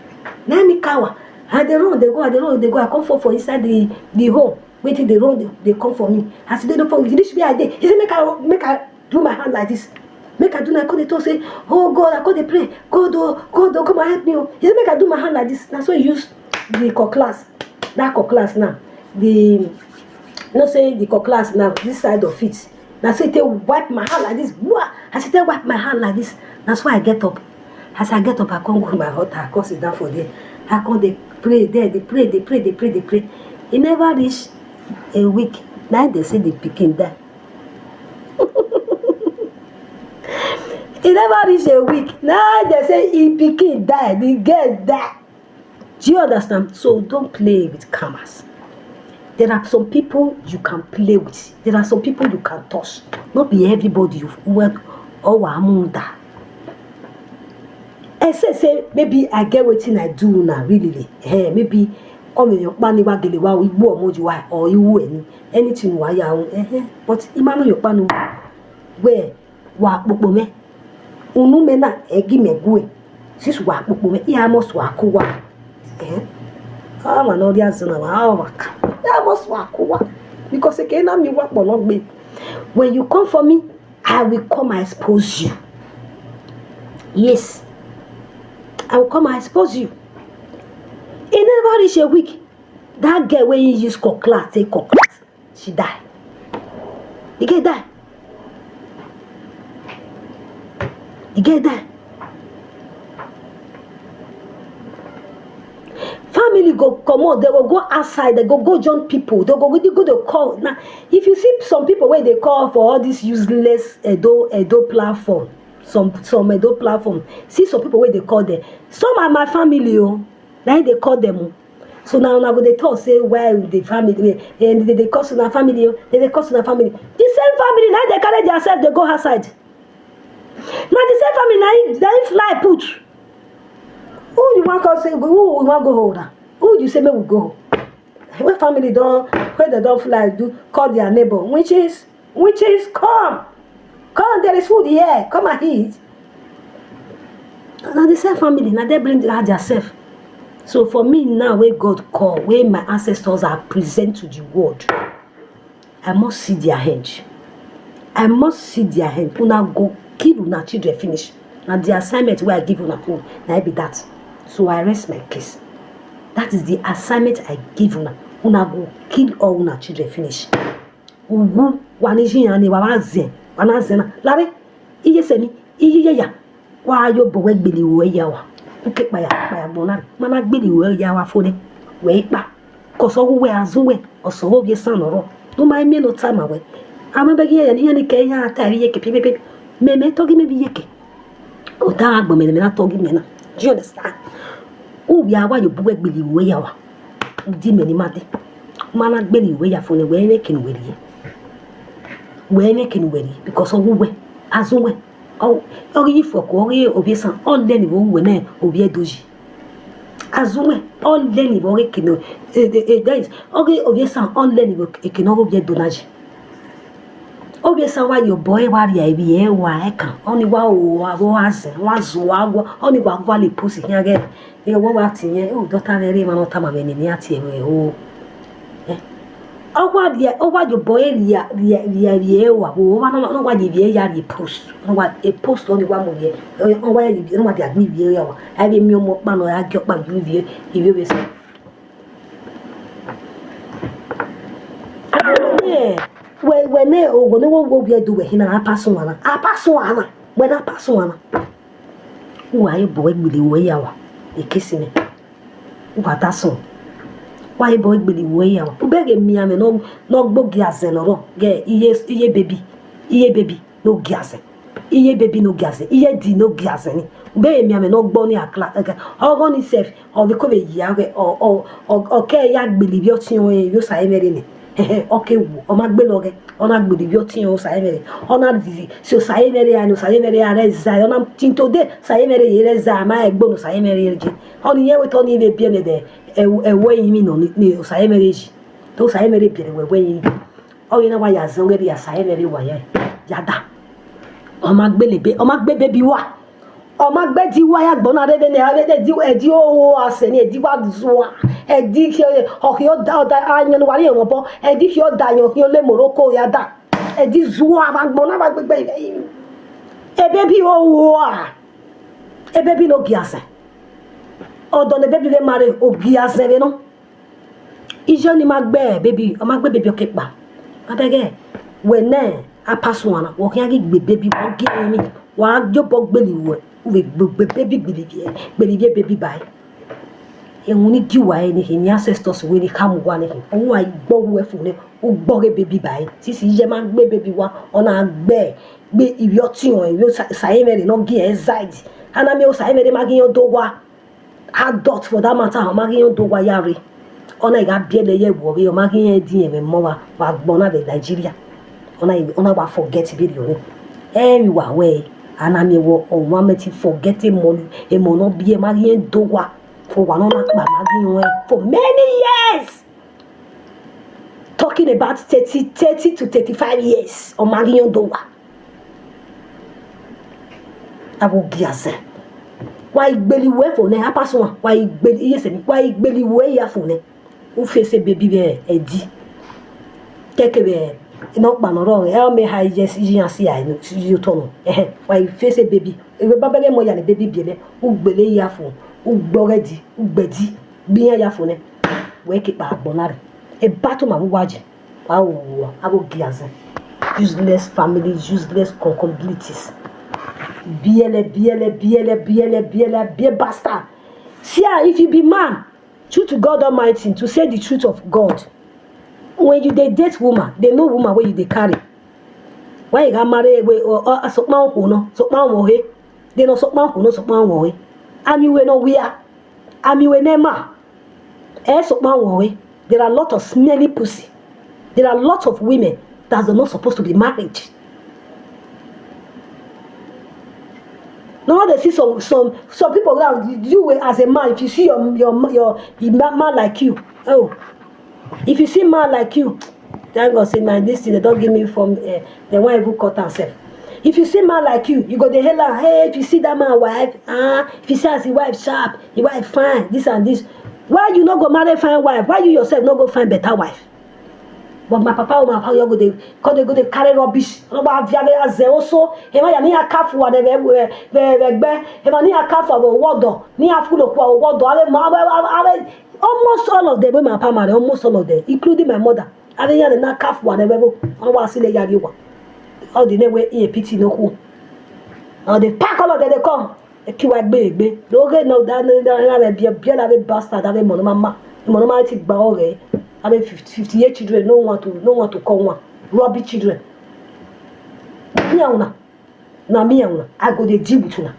Na me cower. I dey run dey go, I dey run dey go, I come fall for inside the the hole. Wetin dey run dey dey come for me. As e dey don fall, e reach where I dey. He say make I make I do my hand like this. Make I do, I come dey talk say, oh God, I come dey pray, God o, God o, come and help me o. He say make I do my hand like this. Na so he use the cutlass, that cutlass now, the, no say the cutlass now, this side of it. Na so he take wipe my hand like this. Wah! As he take wipe my hand like this, na so I get up. As I get up, I come go my altar, I come sit down for there. I come dey pray there, dey pray, dey pray, dey pray, dey pray. E never reach a week, na im dey say the pikin die. E never reach a week, na im dey say e pikin die, the girl die. Do you understand? So don't play with karmas. There are some people you can play with. There are some people you can touch. No be everybody you well or amunda. Except say maybe I get wetin I do una really. Eh, maybe ọmọ èèyàn pa ni wá gèlè wá igbó ọmọ jù wá or iwu ẹni anything wá yà wọn. Eh, but imanu yóò panu where wà pòpò mẹ unu mẹ náà ẹgí mẹ gúwe sísù wà pòpò mẹ ìyá mọ sọ àkó wà. Eh, ah, mà náà rí àzìnà wà á wà ká ìyá mọ sọ àkó wà because èké náà mi wà pọ̀ lọ́gbẹ̀ẹ́. When you come for me, I will come and expose you. Yes, I will come and expose you. E never reach a week. That girl wey he use cutlass take cutlass, she die. The girl die. The girl die. Family go comot, they go go outside, they go go join people, they go really go dey call. Now, if you see some people wey dey call for all this useless Edo Edo platform, some some Edo platform, see some people wey dey call them. Some are my family o, na im dey call them o. So now una go dey talk say why the family, eh, dem dey dey curse una family o, dem dey curse una family. The same family na im dey carry their self dey go outside. Na the same family na im na im fly put. Who you wan call say who you wan go hold am? Who you say make we go? When family don, when dem don fly do, call their neighbor, which is which is come, come, there is food here, come and eat. Na the same family na dem bring out their self. So for me now wey God call, wey my ancestors are present to the world, I must see their hand. I must see their hand. Una go kill una children finish. Na the assignment wey I give una finish, na im be that. So I rest my case. That is the assignment I give una. Una go kill all una children finish. Ugwu wani jiyan ni wawa zen, wana zena. Lare, iye semi, iye ya. Wa yo bo we gbeli wo ya wa. Uke paya paya bona. Mana gbeli wo ya wa fone. We pa. Koso wo we azun we. Oso wo ge san oro. No mai me no tama we. Ama be ye ni ni ke ya ta ye ke pe pe. Me me togi me bi ye ke. O ta agbo me me na togi me na. Do you understand? U ya wa yo bu we gbeli wo ya wa. Di me ni mate. Mana gbeli wo ya fone we ne kin we ye. We ne kin we ye because owo we. Azun we. Ogi ifoko ogi obi san on le ni wo we na obi edoji. Azun we on le ni wo ke no. Eh, eh, eh, guys, ogi obi san on le ni wo ke no obi edonaji. Obviously, why your boy wa ria ibi e wa e kan. Oni wa o wa go aze, wa zo wa go. Oni wa go le post here again. E wo wa ti yen, o daughter very man o ta ma me ni ati e o. Eh. O wa ria, o wa your boy ria ria ria ria wa. O wa no no wa di ria ya di post. No wa e post oni wa mo ye. O wa ya di no wa di agbi ria wa. Ai bi mi o mo pa no ya jo pa ju ria ria we se. Wene, we wene o wene wo wo bi edu we hina apasu ana. Apasu ana. Wene apasu ana. Wa e bo egbele wo ya wa. Ekesime. Wa tasun. Wa e bo egbele wo ya wa. Ubege mi ame no no gbo gi aze no ro. Ge iye iye baby. Iye baby no gi aze. Iye baby no gi aze. Iye di no gi aze ni. Ube mi ame no gbo ni akla. Ogo ni sef. O bi ko be ya ge o o o ke ya gbili bi o ti o yo sa emere ni. O ke wu. O ma gbe lo ge. O na gbili bi o ti o sa emere. O na di si o sa emere ya ni o sa emere ya re za. O na tin to de sa emere ye re za ma e gbo no sa emere ye je. O ni ye we to ni be bi ene de. E e we yi mi no ni o sa emere ji. To sa emere bi re we we yi. Ọ yẹn na wa ya zan wẹrẹ ya sa ẹrẹ rẹ wa ya ya da. Ọ ma gbé lè gbé, ọ ma gbé bébí wa. Ọ ma gbé di wa ya gbọ́n náà rẹ bẹ́ẹ̀ ni ẹ di ẹ di owó àṣẹ ni ẹ di wa zua ẹ di kí ọ kí ọ da ọ da ayan wa rí ẹ̀wọ̀n bọ́ ẹ di kí ọ da yan kí ọ lè Morocco ya da ẹ di zua wa gbọ́n náà wa gbẹgbẹ ẹ bébí owó a ẹ bébí ló gi àṣẹ ọ̀dọ̀ ni bébí lè ma rẹ ògì àṣẹ rẹ náà. Ijo ni ma gbẹ baby, ọ ma gbẹ baby oke pa. Abege, we ne apasu ana, wo kiyan gi gbe baby wo gi mi. Wa jo bo gbeli we, we gbe baby gbeli bi, gbeli bi baby bai. E won ni gi wa e ni ni ancestors we ni kamu wa ni. O wa gbo we fu ni, o gbo ge baby bai. Sisi je ma gbé baby wa, ọ na gbé gbé ibi ọtí wọn, ibi sa eme re no gi e side. Ana mi o sa eme re ma gi yan do wa. Adult for that matter, ọ ma gi yan do wa ya re. Ọ na ga bi ele ye wo re, ọ ma gi yan di eme mo wa, wa gbon na be Nigeria. Ọ na ọ na wa forget be re. E mi wa we, ana mi wo o wa me ti forget e mo, e mo no bi e ma gi yan do wa. For wa no na pa ma gi yan for many years. Talking about thirty, thirty to thirty-five years, ọ ma gi yan do wa. Abo gi àṣẹ. Wa igbeli we fo ne apasu wa. Wa igbeli iye se ni. Wa igbeli we ya fo ne. U face baby be edi. Keke be no pa no ro. E o me ha yes yi yan si ai no si yo to no. Eh. Wa face baby. E be babele mo ya le baby bi le. U gbele ya fo. U gbo ready. U gbedi. Bi yan ya fo ne. We ki pa gbona re. E ba to ma wu waji. Wow, I go gi as useless family, useless concoctions. Biele, biele, biele, biele, biele, biele bastard. See, ah, if you be man, true to God Almighty, to say the truth of God, when you dey date woman, they know woman wey you dey carry. When you got married, wey or or sokpa nko no, sokpa nwo he. They no sokpa nko no, sokpa nwo he. Ami we no we are. Ami we nema. Eh, sokpa nwo he. There are a lot of smelly pussy. There are a lot of women that are not supposed to be married. Now they see some some some people now you will as a man if you see your your your, your man like you oh if you see man like you thank God say my this thing they don't give me from uh, the one even cut herself if you see man like you you go dey hail am hey if you see that man wife ah if you see as him wife sharp him wife fine this and this why you no go marry fine wife why you yourself no go find better wife but my papa or my papa you go dey come dey go dey carry rubbish no ba via be aze oso e ma ya ni akafu wa de be be be gbe e ma ni akafu wa wodo ni afu lo kwa wodo ale ma be be almost all of them wey my papa marry almost all of them including my mother ale ya na akafu wa de be bo won wa sile ya ri wa all the name wey e pity no ku all the pack all of them dey come Ekiwa gbegbe. Loge no da na na na be bia bia na be bastard na be mono mama. Mono mama ti gba ore. Na be fifty fifty eight children no want to no want to come one. Rubbish children. Me and una. Na me and una. I go dey deal with una.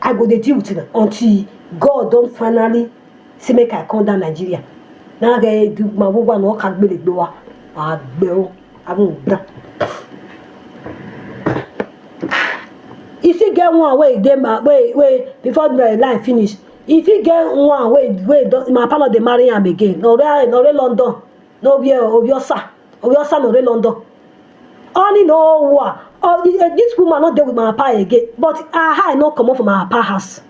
I go dey deal with una until God don finally say make I come down Nigeria. Na ga do ma wo gba no ka gbele gbe wa. Agbe o. Abun gba. If you get one way dey ma way way before the line finish, if you get one way way don my papa no dey marry am again. No re no re London. No be Obiosa. Obiosa no re London. Money no wa. Oh, this woman no dey with my papa again. But her eye no comot from my papa house. Her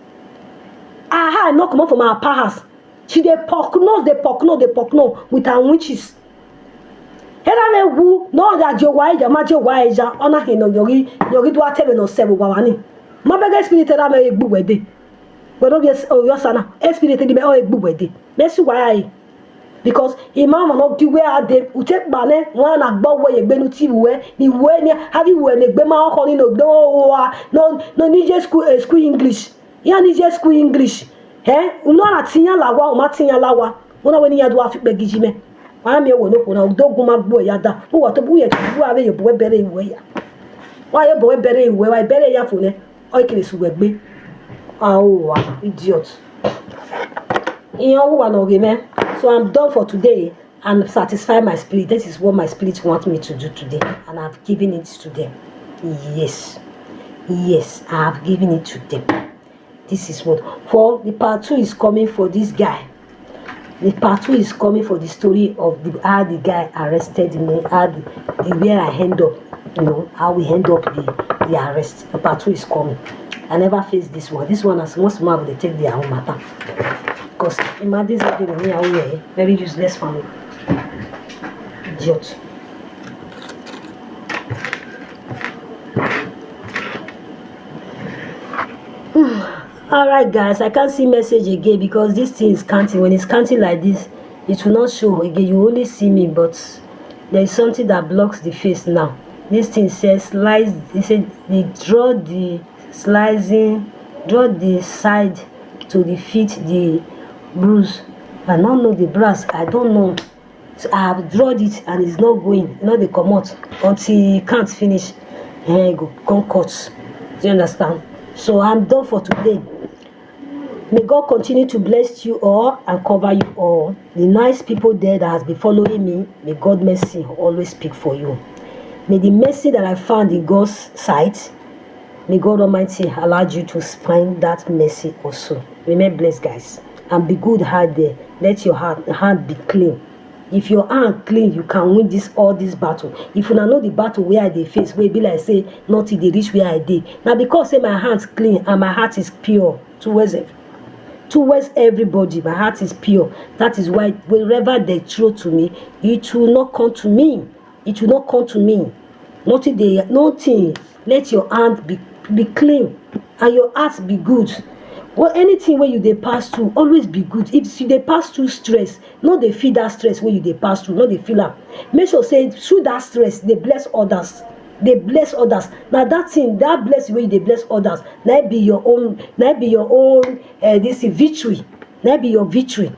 eye no comot from my papa house. She dey poke nose, dey poke nose, dey poke nose with her witches. Hera me wu no da je wa eja ma je wa eja ona he no yori yori do atebe no sebu wa wani. Ma bege spirit hera me egbu wede. We no be o yo sana. E spirit di me o egbu wede. Me su wa ai. Because imam no di we ade ute bane wa na gbo we ye gbenu ti we ni we ni habi we ni gbe ma o ko ni no gbe o wa no no ni je school eh, school English. Ya ni je school English. Eh? Uno na tinya lawa, uma tinya lawa. Una we ni ya do afi pe gijime. Wa mi wo no ko na do gun ma gbo ya da. Wo to bu ye bu ave ye bu bere iwe ya. Wa ye bu bere iwe, wa bere ya fo ne. O kire su we gbe. Ah, oh, wow, idiot. Iyan wo wa no ge me. So I'm done for today and satisfy my spirit. This is what my spirit want me to do today, and I've given it to them. Yes, yes, I have given it to them. This is what for the part two is coming for this guy. The part two is coming for the story of the, how the guy arrested me, how the, the where I end up, you know, how we end up the, the arrest. The part two is coming. I never face this one. This one as most man they take their own matter. Because imagine something me out here, very useless family. Idiot. All right, guys, I can't see message again because this thing is counting. When it's counting like this, it will not show again. You only see me, but there is something that blocks the face now. This thing says slice. It said they draw the slicing, draw the side to the fit the bruise. I don't know the brass. I don't know. So I have drawn it and it's not going, not the comot until you can't finish. Eh, go come cut. Do you understand? So I'm done for today. May God continue to bless you all and cover you all. The nice people there that has been following me, may God mercy always speak for you. May the mercy that I found in God's sight, may God Almighty allow you to find that mercy also. Remain blessed, guys, and be good hard there. Let your heart hand be clean. If your hand clean, you can win this all this battle. If una know the battle where I dey face, wey be like say nothing dey reach where I dey, na because say my hands clean and my heart is pure towards ev- towards everybody. My heart is pure. That is why wherever they throw to me, it will not come to me. It will not come to me. Nothing dey nothing. Let your hand be be clean and your heart be good. Well, anything wey you dey pass through, always be good. If you dey pass through stress, no dey feel that stress wey you dey pass through, no dey feel am. Make sure say through that stress dey bless others. Dey bless others. Na that thing, that blessing wey you dey bless others, na be your own, na be your own uh, this victory. Na be your victory.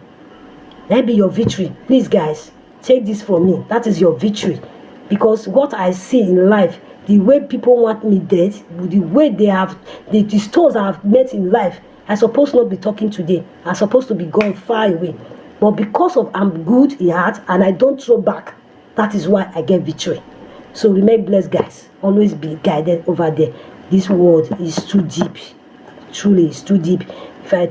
Na be your victory. Please, guys, take this from me. That is your victory. Because what I see in life, the way people want me dead, the way they have, the, the stones I have met in life, I supposed not be talking today. I supposed to be gone far away. But because of I'm good in heart and I don't throw back, that is why I get victory. So remain blessed, guys. Always be guided over there. This world is too deep. Truly, it's too deep. If I